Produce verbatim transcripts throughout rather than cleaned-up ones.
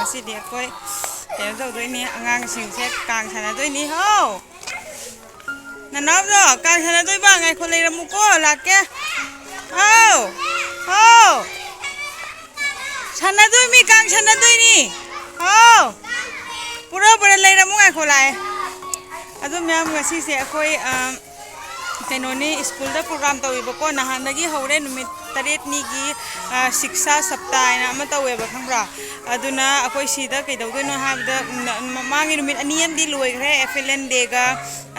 ꯉꯁꯤꯗꯤ ꯑꯩꯈꯣꯏ ꯀꯩꯅꯣ ꯇꯧꯗꯣꯏꯅꯤ, ꯑꯉꯥꯡꯁꯤꯡꯁꯦ ꯀꯥꯡ ꯁꯥꯟꯅꯗꯣꯏꯅꯤ꯫ ꯍꯥꯎ, ꯅꯅꯥꯎꯗꯣ ꯀꯥꯡ ꯁꯥꯟꯅꯗꯣꯏꯕ, ꯉꯥꯏꯈꯣ, ꯂꯩꯔꯝꯃꯨꯀꯣ, ꯂꯥꯛꯀꯦ꯫ ꯍꯥꯎ, ꯍꯥꯎ, ꯁꯥꯟꯅꯗꯣꯏꯅꯤ, ꯀꯥꯡ ꯁꯥꯟꯅꯗꯣꯏꯅꯤ꯫ ꯍꯥꯎ, ꯄꯨꯔꯥ ꯄꯨꯔꯥ ꯂꯩꯔꯝꯃꯨ, ꯉꯥꯏꯈꯣ, ꯂꯥꯛꯑꯦ꯫ ꯑꯗꯨ ꯃꯌꯥꯝ, ꯉꯁꯤꯁꯦ ꯑꯩꯈꯣꯏ, ꯑ, ꯀꯩꯅꯣꯅꯤ, ꯁ꯭ꯀꯨꯜꯗ ꯄ꯭ꯔꯣꯒ꯭ꯔꯥꯝ ꯇꯧꯋꯦꯕꯀꯣ, ꯅꯍꯥꯟꯗꯒꯤ ꯍꯧꯔꯦ, ꯅꯨꯃꯤꯠ ꯇꯔꯦꯠꯅꯤꯒꯤ, ꯑ, ꯁꯤꯛꯁꯥ ꯁꯞꯇꯥ ꯍꯥꯏꯅ ꯑꯃ ꯇꯧꯋꯦꯕ, ꯈꯪꯕ꯭ꯔꯥ? ꯑꯗꯨꯅ ꯑꯩꯈꯣꯏ ꯁꯤꯗ ꯀꯩꯗꯧꯗꯣꯏꯅꯣ ꯍꯥꯏꯕꯗ, ꯎꯝ, ꯃꯃꯥꯡꯒꯤ ꯅꯨꯃꯤꯠ ꯑꯅꯤ ꯑꯃꯗꯤ ꯂꯣꯏꯈ꯭ꯔꯦ, ꯑꯦꯐ ꯑꯦꯜ ꯑꯦꯟ ꯗꯦꯒ,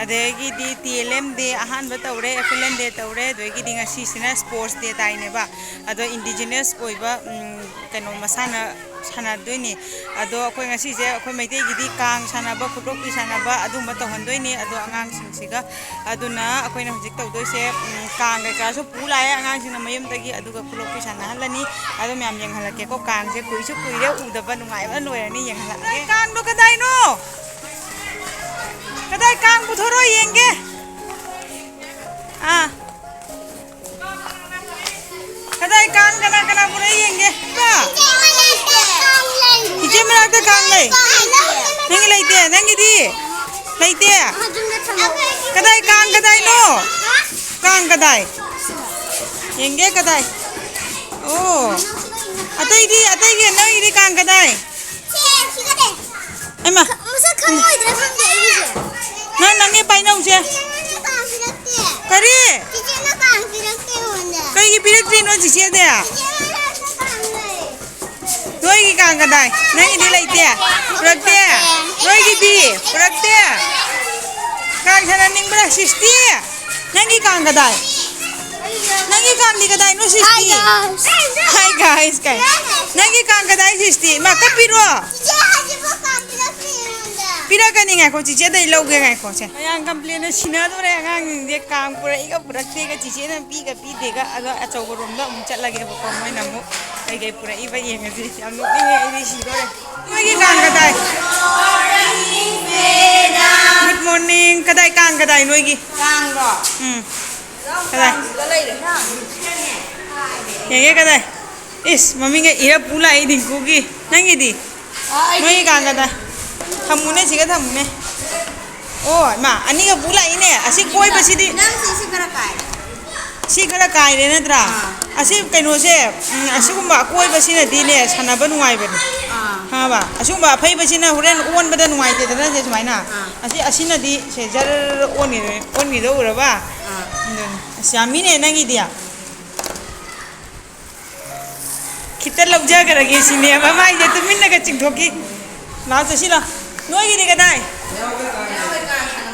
ꯑꯗꯒꯤꯗꯤ ꯇꯤ ꯑꯦꯜ ꯑꯦꯝ ꯗꯦ ꯑꯍꯥꯟꯕ ꯇꯧꯔꯦ, ꯑꯦꯐ ꯑꯦꯜ ꯑꯦꯟ ꯗꯦ ꯇꯧꯔꯦ, ꯑꯗꯒꯤꯗꯤ ꯉꯁꯤꯁꯤꯅ ꯁ꯭ꯄꯣꯔꯠꯁ ꯗꯦ ꯇꯥꯏꯅꯦꯕ꯫ ꯑꯗꯣ ꯏꯟꯗꯤꯖꯤꯅꯁ ꯑꯣꯏꯕ, ꯎꯝ, ꯀꯩꯅꯣ ꯃꯁꯥꯟꯅ ꯁꯥꯟꯅꯗꯣꯏꯅꯤ꯫ ꯑꯗꯣ ꯑꯩꯈꯣꯏ ꯉꯁꯤꯁꯦ ꯑꯩꯈꯣꯏ ꯃꯩꯇꯩꯒꯤꯗꯤ ꯀꯥꯡ ꯁꯥꯟꯅꯕ, ꯈꯨꯠꯂꯣꯛꯄꯤ ꯁꯥꯟꯅꯕ ꯑꯗꯨꯝꯕ ꯇꯧꯍꯟꯗꯣꯏꯅꯤ꯫ ꯑꯗꯣ ꯑꯉꯥꯡꯁꯤꯡꯁꯤꯒ, ꯑꯗꯨꯅ ꯑꯩꯈꯣꯏꯅ ꯍꯧꯖꯤꯛ ꯇꯧꯗꯣꯏꯁꯦ, ꯎꯝ, ꯀꯥꯡ ꯀꯩꯀꯥꯁꯨ ꯄꯨ ꯂꯥꯛꯑꯦ ꯑꯉꯥꯡꯁꯤꯡꯅ ꯃꯌꯨꯝꯗꯒꯤ, ꯑꯗꯨꯒ ꯈꯨꯠꯂꯣꯛꯄꯤ ꯁꯥꯟꯅꯍꯜꯂꯅꯤ꯫ ꯑꯗꯣ ꯃꯌꯥꯝ ꯌꯦꯡꯍꯜꯂꯛꯀꯦꯀꯣ, ꯀꯥꯡꯁꯦ ꯀꯨꯏꯁꯨ ꯀꯨꯏꯔꯦ ꯎꯗꯕ, ꯅꯨꯡꯉꯥꯏꯕꯅ ꯂꯣꯏꯔꯅꯤ, ꯌꯦꯡꯍꯜꯂꯛꯑꯒꯦ꯫ ꯀꯥꯡꯗꯣ ꯀꯗꯥꯏꯅꯣ? ꯀꯗꯥꯏ ꯀꯥꯡ ꯄꯨꯊꯣꯔꯛꯑꯣ ꯌꯦꯡꯒꯦ꯫ ꯑꯥ꯫ ꯀꯗꯥꯏ ꯀꯥꯡ? ꯀꯅꯥ ꯀꯅꯥ ꯄꯨꯔꯛꯏ ꯌꯦꯡꯒꯦ? ꯏꯆꯦ ꯃꯅꯥꯛꯇ ꯀꯥꯡ ꯂꯩ꯫ ꯅꯪꯒꯤ ꯂꯩꯇꯦ? ꯅꯪꯒꯤꯗꯤ ꯂꯩꯇꯦ? ꯀꯗꯥꯏ ꯀꯥꯡ ꯀꯗꯥꯏꯅꯣ? ꯀꯥꯡ ꯀꯗꯥꯏ? ꯌꯦꯡꯒꯦ ꯀꯗꯥꯏ? ꯑꯣ꯫ ꯑꯇꯩꯗꯤ, ꯑꯇꯩꯒꯤ, ꯅꯪꯒꯤꯗꯤ ꯀꯥꯡ ꯀꯗꯥꯏ? ꯍꯩꯃꯥ꯫ ꯃꯁꯛ ꯈꯪꯉꯣꯏꯗ꯭ꯔꯥ ꯈꯪꯗꯦ ꯑꯩꯒꯤꯁꯦ꯫ ꯅꯪ, ꯅꯪꯒꯤ ꯄꯥꯏꯅꯧꯁꯦ꯫ ꯆꯤꯆꯦꯅ ꯀꯥꯡ ꯄꯤꯔꯛꯇꯦ꯫ ꯀꯔꯤ? ꯆꯤꯆꯦꯅ ꯀꯥꯡ ꯄꯤꯔꯛꯇꯦ ꯑꯩꯉꯣꯟꯗ꯫ ꯀꯩꯒꯤ ꯄꯤꯔꯛꯇ꯭ꯔꯤꯅꯣ ꯆꯤꯆꯦꯗꯤ? ꯆꯤꯆꯦ ꯃꯅꯥꯛꯇ ꯀꯥꯡ ꯂꯩ꯫ ꯅꯣꯏꯒꯤ ꯀꯥꯡ ꯀꯗꯥꯏ? ꯅꯪꯒꯤꯗꯤ ꯂꯩꯇꯦ? ꯄꯨꯔꯛꯇꯦ? ꯅꯣꯏꯒꯤꯗꯤ ꯄꯨꯔꯛꯇꯦ? ꯀꯥꯡ ꯁꯥꯟꯅꯅꯤꯡꯕ꯭ꯔꯥ, ꯁꯤꯁꯇꯤ? ꯅꯪꯒꯤ ꯀꯥꯡ ꯀꯗꯥꯏ? ꯅꯪꯒꯤ ꯀꯥꯡꯗꯤ ꯀꯗꯥꯏꯅꯣ, ꯁꯤꯁꯇꯤ? Hi, guys. Hi, guys, ꯀꯥꯏ꯫ ꯅꯪꯒꯤ ꯀꯥꯡ ꯀꯗꯥꯏ, ꯁꯤꯁꯇꯤ? ꯏꯃꯥ, ꯀꯞꯄꯤꯔꯣ? ꯆꯤꯆꯦ, ꯍꯧꯖꯤꯛꯐꯥꯎ ꯀꯥꯡ ꯄꯤꯔꯛꯇ꯭ꯔꯤ ꯑꯩꯉꯣꯟꯗ꯫ ꯄꯤꯔꯛꯀꯅꯤ, ꯉꯥꯏꯈꯣ, ꯆꯤꯆꯦꯗꯩ ꯂꯧꯒꯦ, ꯉꯥꯏꯈꯣ, ꯁꯦ꯫ ꯃꯌꯥꯝ ꯀꯝꯄ꯭ꯂꯦꯟꯅ ꯁꯤꯟꯅꯗꯣꯔꯦ, ꯑꯉꯥꯡꯁꯤꯡꯁꯦ ꯀꯥꯡ ꯄꯨꯔꯛꯏꯒ ꯄꯨꯔꯛꯇꯦꯒ, ꯆꯤꯆꯦꯅ ꯄꯤꯒ ꯄꯤꯗꯦꯒ, ꯑꯗꯣ ꯑꯆꯧꯕꯔꯣꯝꯗ ꯑꯃꯨꯛ ꯆꯠꯂꯒꯦꯕꯀꯣ, ꯃꯣꯏꯅ ꯑꯃꯨꯛ ꯀꯩꯀꯩ ꯄꯨꯔꯛꯏꯕ ꯌꯦꯡꯉꯁꯤ꯫ ꯌꯥꯝ ꯅꯣꯛꯅꯤꯡꯉꯦ, ꯑꯩꯗꯤ ꯁꯤꯗꯣꯔꯦ꯫ ꯅꯣꯏꯒꯤ ꯀꯥꯡ ꯀꯗꯥꯏ? Good morning. ꯀꯗꯥꯏ, ꯀꯥꯡ ꯀꯗꯥꯏ ꯅꯣꯏꯒꯤ? ꯀꯥꯡꯔꯣ? ꯎꯝ꯫ ꯀꯗꯥꯏ? ꯀꯥꯡꯁꯤꯗ ꯂꯩꯔꯦ꯫ ꯌꯦꯡꯒꯦ ꯀꯗꯥꯏ? ꯏꯁ, ꯃꯃꯤꯡꯒ ꯏꯔ ꯄꯨ ꯂꯥꯛꯏ ꯗꯤꯡꯀꯨꯒꯤ꯫ ꯅꯪꯒꯤꯗꯤ? ꯅꯣꯏꯒꯤ ꯀꯥꯡꯒꯗ ꯊꯝꯃꯨꯅꯦ, ꯁꯤꯒ ꯊꯝꯃꯨꯅꯦ꯫ ꯑꯣ ꯏꯃꯥ, ꯑꯅꯤꯒ ꯄꯨ ꯂꯥꯛꯏꯅꯦ꯫ ꯑꯁꯤ ꯀꯣꯏꯕꯁꯤꯗꯤ ꯅꯪ ꯁꯤꯁꯨ ꯈꯔ ꯀꯥꯏ꯫ ꯁꯤ ꯈꯔ ꯀꯥꯏꯔꯦ ꯅꯠꯇ꯭ꯔꯥ? ꯑꯥ꯫ ꯑꯁꯤ ꯀꯩꯅꯣꯁꯦ, ꯎꯝ, ꯑꯁꯤꯒꯨꯝꯕ ꯑꯀꯣꯏꯕꯁꯤꯅꯗꯤꯅꯦ ꯁꯥꯟꯅꯕ ꯅꯨꯡꯉꯥꯏꯕꯅꯦ꯫ ꯑꯥ꯫ ꯈꯪꯉꯕ? ꯑꯁꯤꯒꯨꯝꯕ ꯑꯐꯩꯕꯁꯤꯅ ꯍꯣꯔꯦꯟ ꯑꯣꯟꯕꯗ ꯅꯨꯡꯉꯥꯏꯇꯦꯗꯅ, ꯁꯦ ꯁꯨꯃꯥꯏꯅ꯫ ꯑꯥ꯫ ꯑꯁꯤ, ꯑꯁꯤꯅꯗꯤ ꯁꯦ ꯖꯔ ꯑꯣꯟꯈꯤꯗꯣꯏ-, ꯑꯣꯟꯈꯤꯗꯧꯔꯕ꯫ ꯑꯥ꯫ ꯑꯗꯨꯅꯤ꯫ ꯑꯁ, ꯌꯥꯝꯃꯤꯅꯦ ꯅꯪꯒꯤꯗꯤ꯫ ꯈꯤꯇ ꯂꯧꯖꯈ꯭ꯔꯒꯦ ꯁꯤꯅꯦ ꯃꯃꯥꯏꯁꯦ ꯇꯨꯃꯤꯟꯅꯒ ꯆꯤꯡꯊꯣꯛꯈꯤ꯫ ꯂꯥꯛꯑꯣ ꯆꯠꯁꯤ ꯂꯥꯛꯑꯣ꯫ ꯅꯣꯏꯒꯤꯗꯤ ꯀꯗꯥꯏ?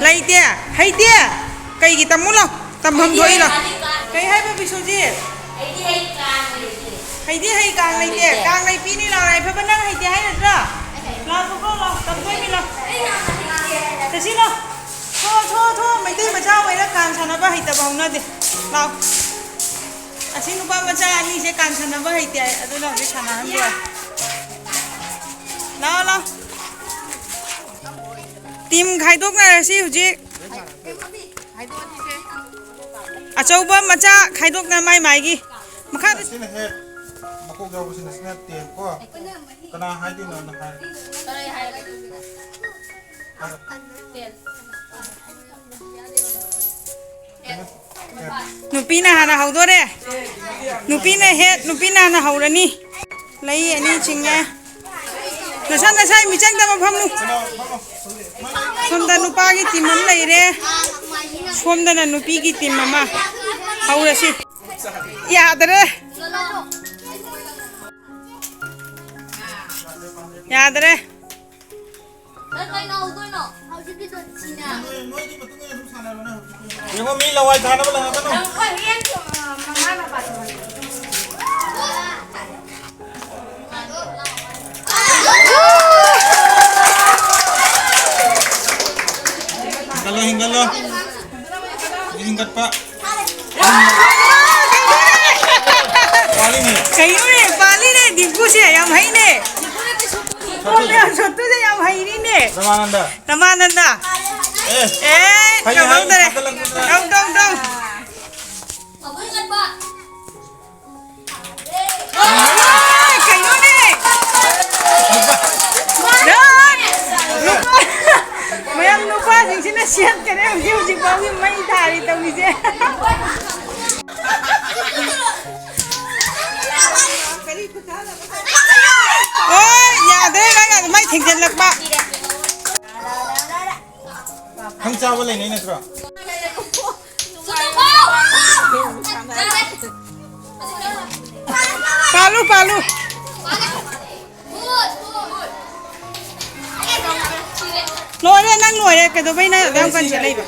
ꯂꯩꯇꯦ꯫ ꯍꯩꯇꯦ꯫ ꯀꯩꯒꯤ ꯇꯝꯃꯨ ꯂꯥꯎ꯫ ꯇꯝꯐꯝ ꯊꯣꯛꯏ ꯂꯥꯎ꯫ ꯀꯩ ꯍꯥꯏꯕ ꯕꯤꯁꯣꯖꯤꯠ? ꯍꯩꯗꯤ ꯍꯩ, ꯀꯥꯡ ꯂꯩꯇꯦ꯫ ꯍꯩꯗꯤ ꯍꯩ, ꯀꯥꯡ ꯂꯩꯇꯦ꯫ ꯀꯥꯡ ꯂꯩꯇꯦ꯫ ꯀꯥꯡ ꯂꯩꯄꯤꯅꯤ ꯂꯥꯎ꯫ ꯌꯥꯏꯐꯕ ꯅꯪ ꯍꯩꯇꯦ ꯍꯥꯏ ꯅꯠꯇ꯭ꯔꯥ? ꯂꯥꯎ ꯊꯣꯛꯂꯛꯑꯣ ꯂꯥꯎ꯫ ꯇꯝꯊꯣꯛꯏꯃꯤ ꯂꯥꯎ꯫ ꯆꯠꯁꯤ ꯂꯥꯎ꯫ ꯊꯣ ꯊꯣ ꯊꯣ꯫ ꯃꯩꯇꯩ ꯃꯆꯥ ꯑꯣꯏꯔ ꯀꯥꯡ ꯁꯥꯟꯅꯕ ꯍꯩꯇꯕ ꯍꯧꯅꯗꯦ꯫ ꯂꯥꯎ꯫ ꯑꯁꯤ ꯅꯨꯄꯥ ꯃꯆꯥ ꯑꯅꯤꯁꯦ ꯀꯥꯡ ꯁꯥꯟꯅꯕ ꯍꯩꯇꯦ ꯍꯥꯏ, ꯑꯗꯨꯅ ꯍꯧꯖꯤꯛ ꯁꯥꯟꯅꯍꯟꯕ ꯌꯥꯏ꯫ ꯂꯥꯎ, ꯂꯥꯎ꯫ ꯇꯤꯝ ꯈꯥꯏꯗꯣꯛꯅꯔꯁꯤ ꯍꯧꯖꯤꯛ꯫ ꯑꯆꯧꯕ ꯃꯆꯥ ꯈꯥꯏꯗꯣꯛꯅ ꯃꯥꯏ ꯃꯥꯏꯒꯤ꯫ ꯃꯈꯥꯗ ꯁꯤꯅ ꯍꯦꯛ ꯃꯀꯣꯛ ꯌꯥꯎꯕꯁꯤꯅ ꯁꯤꯅ ꯇꯦꯟ ꯀꯣ꯫ ꯀꯅꯥ ꯍꯥꯏꯗꯣꯏꯅꯣꯅ ꯍꯥꯏ꯫ ꯅꯨꯄꯤꯅ ꯍꯥꯟꯅ ꯍꯧꯗꯣꯔꯦ꯫ ꯅꯨꯄꯤꯅ ꯍꯦꯠ, ꯅꯨꯄꯤꯅ ꯍꯥꯟꯅ ꯍꯧꯔꯅꯤ꯫ ꯂꯩ ꯑꯅꯤ ꯆꯤꯡꯉꯦ꯫ ꯅꯁꯥ ꯅꯁꯥ ꯃꯤꯆꯪꯗ ꯑꯃ ꯐꯝꯃꯨ꯫ ꯁꯣꯝꯗ ꯅꯨꯄꯥꯒꯤ ꯇꯤꯝ ꯑꯃ ꯂꯩꯔꯦ, ꯁꯣꯝꯗꯅ ꯅꯨꯄꯤꯒꯤ ꯇꯤꯝ ꯑꯃ꯫ ꯍꯧꯔꯁꯤ꯫ ꯌꯥꯗ꯭ꯔꯦ꯫ ꯌꯥꯗ꯭ꯔꯦ꯫ ꯅꯪ ꯀꯩꯅꯣ ꯍꯧꯗꯣꯏꯅꯣ? ꯍꯧꯖꯤꯛꯀꯤꯗꯣ ꯁꯤꯅ꯫ ꯌꯦꯡꯉꯣ, ꯃꯤ ꯂꯋꯥꯏ ꯊꯥꯅꯕ ꯂꯪꯉꯛꯀꯅꯨ꯫ ꯅꯪ ꯍꯣꯏ, ꯍꯌꯦꯡ, ꯑ, ꯃꯃꯥ ꯕꯕꯥꯗꯣ ꯍꯥꯏꯌꯣ꯫ ꯍꯤꯡꯒꯠꯂꯣ, ꯍꯤꯡꯒꯠꯂꯣ꯫ ꯍꯤꯡꯒꯠꯄ꯫ ꯄꯥꯜꯂꯤꯅꯦ꯫ ꯀꯩꯅꯣꯅꯦ, ꯄꯥꯜꯂꯤꯅꯦ, ꯗꯤꯡꯀꯨꯁꯦ ꯌꯥꯝ ꯍꯩꯅꯦ꯫ ꯁꯣꯠꯇꯨꯁꯦ ꯌꯥꯝ ꯍꯩꯔꯤꯅꯦ꯫ ꯔꯃꯥꯅꯟꯗ꯫ ꯔꯃꯥꯅꯟꯗ꯫ ꯑꯦ꯫ ꯑꯦ, ꯐꯩ ꯍꯥꯏ, ꯇꯧꯗꯔꯦ꯫ ꯐꯒꯠꯂꯛꯄꯗ꯫ ꯇꯧ, ꯇꯧ, ꯇꯧ꯫ ꯑꯥ, ꯀꯩꯅꯣꯅꯦ? ꯆꯠꯈ꯭ꯔꯦ ꯍꯧꯖꯤꯛ, ꯍꯧꯖꯤꯛ ꯐꯥꯎꯒꯤ ꯃꯩ ꯊꯥꯔꯤ ꯇꯧꯔꯤꯁꯦ꯫ ꯑꯣꯏ, ꯌꯥꯗ꯭ꯔꯦ, ꯅꯪ ꯑꯗꯨꯃꯥꯏ ꯊꯦꯡꯖꯤꯜꯂꯛꯄ꯫ ꯅꯪ ꯆꯥꯕ ꯂꯩꯅꯩ ꯅꯠꯇ꯭ꯔꯣ? ꯄꯥꯜꯂꯨ, ꯄꯥꯜꯂꯨ꯫ ꯂꯣꯏꯔꯦ, ꯅꯪ ꯂꯣꯏꯔꯦ꯫ ꯀꯩꯗꯧꯕꯩ ꯅꯪ ꯑꯗꯨꯌꯥꯝ ꯀꯟ ꯆꯦꯜꯂꯛꯏꯕ?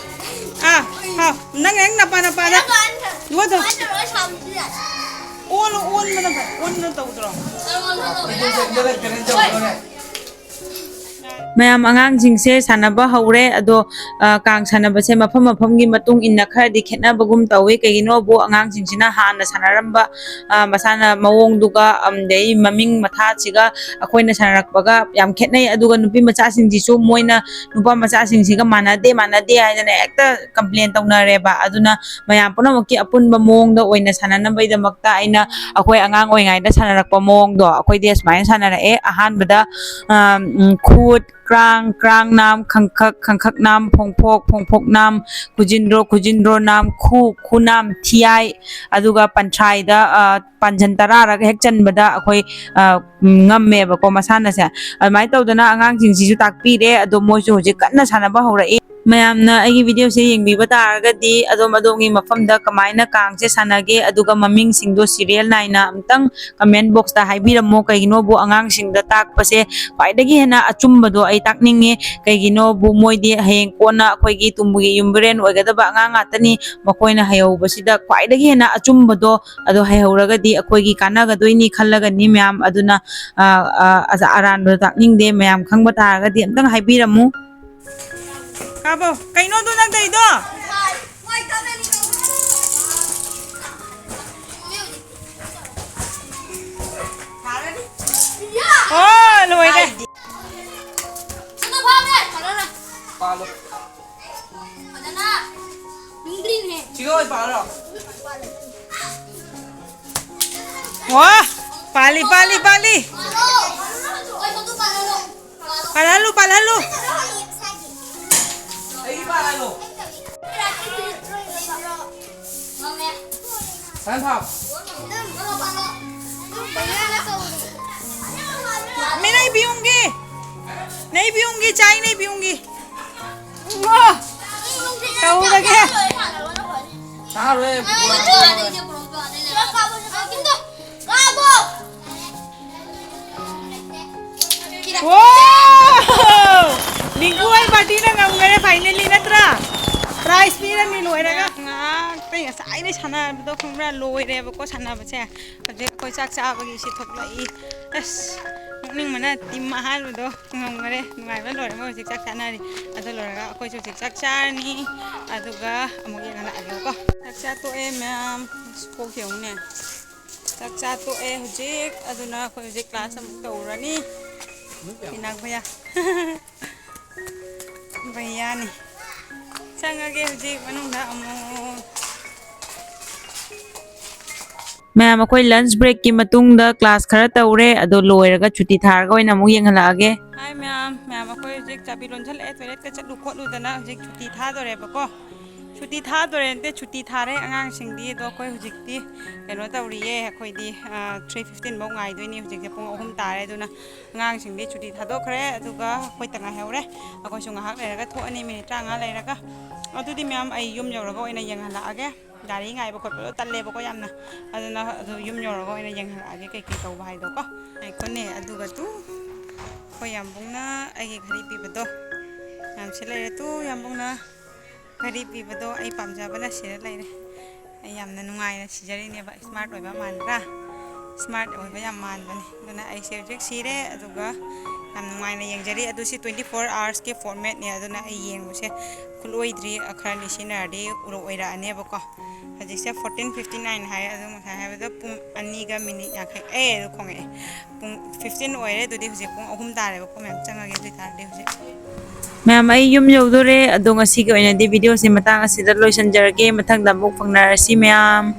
ꯑꯥ, ꯍꯥꯎ꯫ ꯅꯪ ꯍꯦꯛ ꯅꯄꯥ ꯅꯄꯥꯗ ꯌꯣꯠꯇꯣ꯫ ꯑꯣꯟ, ꯑꯣꯟꯕꯅ ꯐꯩ꯫ ꯑꯣꯟꯅ ꯇꯧꯗ꯭ꯔꯣ? ꯃꯌꯥꯝ ꯑꯉꯥꯡꯁꯤꯡꯁꯦ ꯁꯥꯟꯅꯕ ꯍꯧꯔꯦ꯫ ꯑꯗꯣ, ꯑ, ꯀꯥꯡ ꯁꯥꯟꯅꯕꯁꯦ ꯃꯐꯝ ꯃꯐꯝꯒꯤ ꯃꯇꯨꯡ ꯏꯟꯅ ꯈꯔꯗꯤ ꯈꯦꯠꯅꯕꯒꯨꯝ ꯇꯧꯋꯤ꯫ ꯀꯩꯒꯤꯅꯣꯕꯨ ꯑꯉꯥꯡꯁꯤꯡꯁꯤꯅ ꯍꯥꯟꯅ ꯁꯥꯟꯅꯔꯝꯕ, ꯑ, ꯃꯁꯥꯟꯅ ꯃꯑꯣꯡꯗꯨꯒ, ꯑꯝꯗꯩ ꯃꯃꯤꯡ ꯃꯊꯥꯁꯤꯒ ꯑꯩꯈꯣꯏꯅ ꯁꯥꯟꯅꯔꯛꯄꯒ ꯌꯥꯝ ꯈꯦꯠꯅꯩ꯫ ꯑꯗꯨꯒ ꯅꯨꯄꯤ ꯃꯆꯥꯁꯤꯡꯁꯤꯁꯨ ꯃꯣꯏꯅ ꯅꯨꯄꯥ ꯃꯆꯥꯁꯤꯡꯁꯤꯒ ꯃꯥꯟꯅꯗꯦ, ꯃꯥꯟꯅꯗꯦ ꯍꯥꯏꯗꯅ ꯍꯦꯛꯇ complain ꯇꯧꯅꯔꯦꯕ꯫ ꯑꯗꯨꯅ ꯃꯌꯥꯝ ꯄꯨꯝꯅꯃꯛꯀꯤ ꯑꯄꯨꯟꯕ ꯃꯑꯣꯡꯗ ꯑꯣꯏꯅ ꯁꯥꯟꯅꯅꯕꯒꯤꯗꯃꯛꯇ ꯑꯩꯅ ꯑꯩꯈꯣꯏ ꯑꯉꯥꯡ ꯑꯣꯏꯔꯤꯉꯩꯗ ꯁꯥꯟꯅꯔꯛꯄ ꯃꯑꯣꯡꯗꯣ ꯑꯩꯈꯣꯏꯗꯤ ꯑꯁꯨꯃꯥꯏꯅ ꯁꯥꯟꯅꯔꯛꯑꯦ꯫ ꯑꯍꯥꯟꯕꯗ, ꯑ, ꯎꯝ, ꯈꯨꯠ, ꯀ꯭ꯔꯥꯡ, ꯀ꯭ꯔꯥꯡ ꯅꯥꯝ, ꯈꯪꯈꯛ, ꯈꯪꯈꯛ ꯅꯥꯝ, ꯐꯣꯡꯐꯣꯛ, ꯐꯣꯡꯐꯣꯛ ꯅꯥꯝ, ꯈꯨꯖꯤꯟꯗ꯭ꯔꯣ, ꯈꯨꯖꯤꯟꯗ꯭ꯔꯣ ꯅꯥꯝ, ꯈꯨ, ꯈꯨꯅꯥꯝ, ꯊꯤꯌꯥꯏ, ꯑꯗꯨꯒ ꯄꯟꯊ꯭ꯔꯥꯏꯗ, ꯑ, ꯄꯥꯟꯖꯟ ꯇꯔꯥꯔꯛ ꯍꯦꯛ ꯆꯟꯕꯗ ꯑꯩꯈꯣꯏ, ꯑ, ꯎꯝ, ꯉꯝꯃꯦꯕꯀꯣ ꯃꯁꯥꯟꯅꯁꯦ꯫ ꯑꯗꯨꯃꯥꯏꯅ ꯇꯧꯗꯅ ꯑꯉꯥꯡꯁꯤꯡꯁꯤꯁꯨ ꯇꯥꯛꯄꯤꯔꯦ꯫ ꯑꯗꯣ ꯃꯣꯏꯁꯨ ꯍꯧꯖꯤꯛ ꯀꯟꯅ ꯁꯥꯟꯅꯕ ꯍꯧꯔꯛꯏ꯫ ꯃꯌꯥꯝꯅ ꯑꯩꯒꯤ videoꯁꯦ ꯌꯦꯡꯕꯤꯕ ꯇꯥꯔꯒꯗꯤ ꯑꯗꯣꯝ ꯑꯗꯣꯝꯒꯤ ꯃꯐꯝꯗ ꯀꯃꯥꯏꯅ ꯀꯥꯡꯁꯦ ꯁꯥꯟꯅꯒꯦ, ꯑꯗꯨꯒ ꯃꯃꯤꯡꯁꯤꯡꯗꯣ serial ꯅꯥꯏꯅ ꯑꯃꯨꯛꯇꯪ comment boxꯇ ꯍꯥꯏꯕꯤꯔꯝꯃꯣ꯫ ꯀꯩꯒꯤꯅꯣꯕꯨ ꯑꯉꯥꯡꯁꯤꯡꯗ ꯇꯥꯛꯄꯁꯦ ꯈ꯭ꯋꯥꯏꯗꯒꯤ ꯍꯦꯟꯅ ꯑꯆꯨꯝꯕꯗꯣ ꯑꯩ ꯇꯥꯛꯅꯤꯡꯉꯦ꯫ ꯀꯩꯒꯤꯅꯣꯕꯨ ꯃꯣꯏꯗꯤ ꯍꯌꯦꯡ ꯀꯣꯟꯅ ꯑꯩꯈꯣꯏꯒꯤ ꯇꯨꯡꯒꯤ ꯌꯨꯝꯕꯤꯔꯦꯟ ꯑꯣꯏꯒꯗꯕ ꯑꯉꯥꯡ ꯉꯥꯛꯇꯅꯤ꯫ ꯃꯈꯣꯏꯅ ꯍꯩꯍꯧꯕꯁꯤꯗ ꯈ꯭ꯋꯥꯏꯗꯒꯤ ꯍꯦꯟꯅ ꯑꯆꯨꯝꯕꯗꯣ ꯑꯗꯣ ꯍꯩꯍꯧꯔꯒꯗꯤ ꯑꯩꯈꯣꯏꯒꯤ ꯀꯥꯟꯅꯒꯗꯣꯏꯅꯤ ꯈꯜꯂꯒꯅꯤ ꯃꯌꯥꯝ꯫ ꯑꯗꯨꯅ, ꯑ, ꯑ, ꯑꯔꯥꯟꯕꯗꯣ ꯇꯥꯛꯅꯤꯡꯗꯦ꯫ ꯃꯌꯥꯝ ꯈꯪꯕ ꯇꯥꯔꯒꯗꯤ ꯑꯝꯇꯪ ꯍꯥꯏꯕꯤꯔꯝꯃꯨ꯫ ꯀꯥꯕꯣ, ꯀꯩꯅꯣꯗꯣ ꯅꯪ ꯇꯧꯔꯤꯗꯣ? ꯑꯣ, ꯂꯣꯏꯔꯦ꯫ ꯄꯥꯜꯂꯣ꯫ ꯐꯖꯅ ꯂꯤꯡꯗ꯭ꯔꯤꯅꯦ꯫ ꯁꯤꯒ ꯑꯣꯏ ꯄꯥꯜꯂꯣ꯫ ꯋꯥ! ꯄꯥꯜꯂꯤ, ꯄꯥꯜꯂꯤ, ꯄꯥꯜꯂꯤ꯫ ꯄꯥꯜꯂꯣ꯫ ꯍꯣꯏ, ꯁꯣꯝꯗ ꯄꯥꯜꯍꯜꯂꯣ꯫ ꯄꯥꯜꯍꯜꯂꯨ, ꯄꯥꯜꯍꯜꯂꯨ꯫ ꯑꯩꯒꯤ ꯃꯤꯅꯩ ꯄꯤꯌꯨꯝꯒꯤ꯫ ꯅꯩ ꯄꯤꯌꯨꯝꯒꯤ ꯆꯥꯏ, ꯅꯩ ꯄꯤꯌꯨꯝꯒꯤ꯫ ꯏꯃꯥ! ꯇꯧꯔꯒꯦ꯫ ꯆꯥꯔꯣꯏ꯫ ꯋꯥꯎ! ꯅꯤꯡꯀꯨ ꯍꯣꯏ ꯄꯥꯔꯇꯤꯅ ꯉꯝꯈꯔꯦ finally ꯅꯠꯇ꯭ꯔꯥ? Prize ꯄꯤꯔꯅꯤ ꯂꯣꯏꯔꯒ꯫ ꯉꯥꯏꯍꯥꯛꯇꯩ ꯉꯁꯥꯏꯗꯩ ꯁꯥꯟꯅꯕꯗꯣ ꯈꯪꯕ꯭ꯔꯥ? ꯂꯣꯏꯔꯦꯕꯀꯣ ꯁꯥꯟꯅꯕꯁꯦ꯫ ꯍꯧꯖꯤꯛ ꯑꯩꯈꯣꯏ ꯆꯥꯛ ꯆꯥꯕꯒꯤ ꯁꯤ ꯊꯣꯛꯂꯛꯏ꯫ ꯑꯁ, ꯅꯣꯛꯅꯤꯡꯕꯅ team ꯑꯍꯥꯟꯕꯗꯣ ꯉꯝꯈꯔꯦ꯫ ꯅꯨꯡꯉꯥꯏꯕ ꯂꯣꯏꯔꯦ꯫ ꯃꯣꯏ ꯍꯧꯖꯤꯛ ꯆꯥꯛ ꯆꯥꯅꯔꯤ꯫ ꯑꯗꯨ ꯂꯣꯏꯔꯒ ꯑꯩꯈꯣꯏꯁꯨ ꯍꯧꯖꯤꯛ ꯆꯥꯛ ꯆꯥꯔꯅꯤ꯫ ꯑꯗꯨꯒ ꯑꯃꯨꯛ ꯌꯦꯡꯍꯜꯂꯛꯑꯒꯦꯕꯀꯣ꯫ ꯆꯥꯛ ꯆꯥ ꯇꯣꯛꯑꯦ ꯃꯌꯥꯝ꯫ ꯀꯣꯛ ꯌꯦꯡꯉꯨꯅꯦ꯫ ꯆꯥꯛ ꯆꯥ ꯇꯣꯛꯑꯦ ꯍꯧꯖꯤꯛ꯫ ꯑꯗꯨꯅ ꯑꯩꯈꯣꯏ ꯍꯧꯖꯤꯛ class ꯑꯃꯨꯛ ꯇꯧꯔꯅꯤ꯫ ꯏꯅꯥꯛ ꯚꯩꯌꯥ꯫ ꯚꯩꯌꯥꯅꯤ꯫ ꯆꯪꯉꯒꯦ ꯍꯧꯖꯤꯛ ꯃꯅꯨꯡꯗ ꯑꯃꯨꯛ꯫ ꯃꯌꯥꯝ, ꯑꯩꯈꯣꯏ lunch breakꯀꯤ ꯃꯇꯨꯡꯗ class ꯈꯔ ꯇꯧꯔꯦ, ꯑꯗꯣ ꯂꯣꯏꯔꯒ ꯁꯨꯇꯤ ꯊꯥꯔꯒ ꯑꯣꯏꯅ ꯑꯃꯨꯛ ꯌꯦꯡꯍꯜꯂꯛꯑꯒꯦ꯫ Hi ꯃꯌꯥꯝ, ꯃꯌꯥꯝ, ꯑꯩꯈꯣꯏ ꯍꯧꯖꯤꯛ ꯆꯥꯕꯤ ꯂꯣꯟꯁꯤꯜꯂꯛꯑꯦ, toiletꯀ ꯆꯠꯂꯨ ꯈꯣꯠꯂꯨꯗꯅ ꯍꯧꯖꯤꯛ ꯁꯨꯇꯤ ꯊꯥꯗꯣꯔꯦꯕꯀꯣ꯫ ꯁꯨꯇꯤ ꯊꯥꯗꯣꯔꯦ ꯅꯠꯇꯦ, ꯁꯨꯇꯤ ꯊꯥꯔꯦ ꯑꯉꯥꯡꯁꯤꯡꯗꯤ꯫ ꯑꯗꯣ ꯑꯩꯈꯣꯏ ꯍꯧꯖꯤꯛꯇꯤ ꯀꯩꯅꯣ ꯇꯧꯔꯤꯌꯦ, ꯑꯩꯈꯣꯏꯗꯤ, ꯑ, three fifteen ꯐꯥꯎ ꯉꯥꯏꯗꯣꯏꯅꯤ꯫ ꯍꯧꯖꯤꯛꯁꯦ ꯄꯨꯡ ꯑꯍꯨꯝ ꯇꯥꯔꯦ, ꯑꯗꯨꯅ ꯑꯉꯥꯡꯁꯤꯡꯗꯤ ꯁꯨꯇꯤ ꯊꯥꯗꯣꯛꯈ꯭ꯔꯦ꯫ ꯑꯗꯨꯒ ꯑꯩꯈꯣꯏꯇ ꯉꯥꯏꯍꯧꯔꯦ꯫ ꯑꯩꯈꯣꯏꯁꯨ ꯉꯥꯏꯍꯥꯛ ꯂꯩꯔꯒ ꯊꯣꯛꯑꯅꯤ, minute ꯇꯔꯥꯃꯉꯥ ꯂꯩꯔꯒ꯫ ꯑꯗꯨꯗꯤ ꯃꯌꯥꯝ, ꯑꯩ ꯌꯨꯝ ꯌꯧꯔꯒ ꯑꯣꯏꯅ ꯌꯦꯡꯍꯜꯂꯛꯑꯒꯦ꯫ ꯒꯥꯔꯤ ꯉꯥꯏꯕ ꯈꯣꯠꯄꯗꯣ ꯇꯜꯂꯦꯕꯀꯣ ꯌꯥꯝꯅ꯫ ꯑꯗꯨꯅ ꯑꯗꯨ ꯌꯨꯝ ꯌꯧꯔꯒ ꯑꯣꯏꯅ ꯌꯦꯡꯍꯜꯂꯛꯑꯒꯦ ꯀꯩꯀꯩ ꯇꯧꯕ ꯍꯥꯏꯗꯣꯀꯣ꯫ ꯉꯥꯏꯈꯣꯅꯦ, ꯑꯗꯨꯒ ꯇꯨ ꯑꯩꯈꯣꯏ ꯌꯥꯝꯕꯨꯡꯅ ꯑꯩꯒꯤ ꯘꯔꯤ ꯄꯤꯕꯗꯣ ꯌꯥꯝ ꯁꯤ ꯂꯩꯔꯦ꯫ ꯇꯨ ꯌꯥꯝꯕꯨꯡꯅ ꯘꯔꯤ ꯄꯤꯕꯗꯣ ꯑꯩ ꯄꯥꯝꯖꯕꯅ ꯁꯤꯔ ꯂꯩꯔꯦ꯫ ꯑꯩ ꯌꯥꯝꯅ ꯅꯨꯡꯉꯥꯏꯅ ꯁꯤꯖꯔꯤꯅꯦꯕ꯫ Smart ꯑꯣꯏꯕ ꯃꯥꯟꯗ꯭ꯔꯥ? Smart ꯑꯣꯏꯕ ꯌꯥꯝ ꯃꯥꯟꯕꯅꯦ꯫ ꯑꯗꯨꯅ ꯑꯩꯁꯦ ꯍꯧꯖꯤꯛ ꯁꯤꯔꯦ, ꯑꯗꯨꯒ ꯌꯥꯝ ꯅꯨꯡꯉꯥꯏꯅ ꯌꯦꯡꯖꯔꯤ꯫ ꯑꯗꯨ ꯁꯤ twenty four hoursꯀꯤ formatꯅꯦ, ꯑꯗꯨꯅ ꯑꯩ ꯌꯦꯡꯕꯁꯦ ꯈꯨꯠꯂꯣꯏꯗ꯭ꯔꯤ, ꯈꯔꯅꯤ ꯁꯤꯖꯤꯟꯅꯔꯗꯤ ꯎꯔꯛ ꯑꯣꯏꯔꯛꯑꯅꯦꯕꯀꯣ꯫ ꯍꯧꯖꯤꯛꯁꯦ fourteen fifty nine ꯍꯥꯏ, ꯑꯗꯨ ꯉꯁꯥꯏ ꯍꯥꯏꯕꯗ ꯄꯨꯡ ꯑꯅꯤꯒ minute ꯌꯥꯡꯈꯩ, ꯑꯦ, ꯑꯗꯨ ꯈꯣꯡꯉꯛꯑꯦ꯫ ꯄꯨꯡ fifteen ꯑꯣꯏꯔꯦ꯫ ꯑꯗꯨꯗꯤ ꯍꯧꯖꯤꯛ ꯄꯨꯡ ꯑꯍꯨꯝ ꯇꯥꯔꯦꯕꯀꯣ ꯃꯌꯥꯝ, ꯆꯪꯉꯒꯦ ꯑꯗꯨ ꯑꯣꯏꯇꯥꯔꯗꯤ ꯍꯧꯖꯤꯛ꯫ ꯃꯌꯥꯝ, ꯑꯩ ꯌꯨꯝ ꯌꯧꯗꯣꯔꯦ꯫ ꯑꯗꯣ ꯉꯁꯤꯒꯤ ꯑꯣꯏꯅꯗꯤ videoꯁꯦ ꯃꯇꯥꯡ ꯑꯁꯤꯗ ꯂꯣꯏꯁꯤꯟꯖꯔꯒꯦ꯫ ꯃꯊꯪꯗ ꯑꯃꯨꯛ ꯐꯪꯅꯔꯁꯤ ꯃꯌꯥꯝ꯫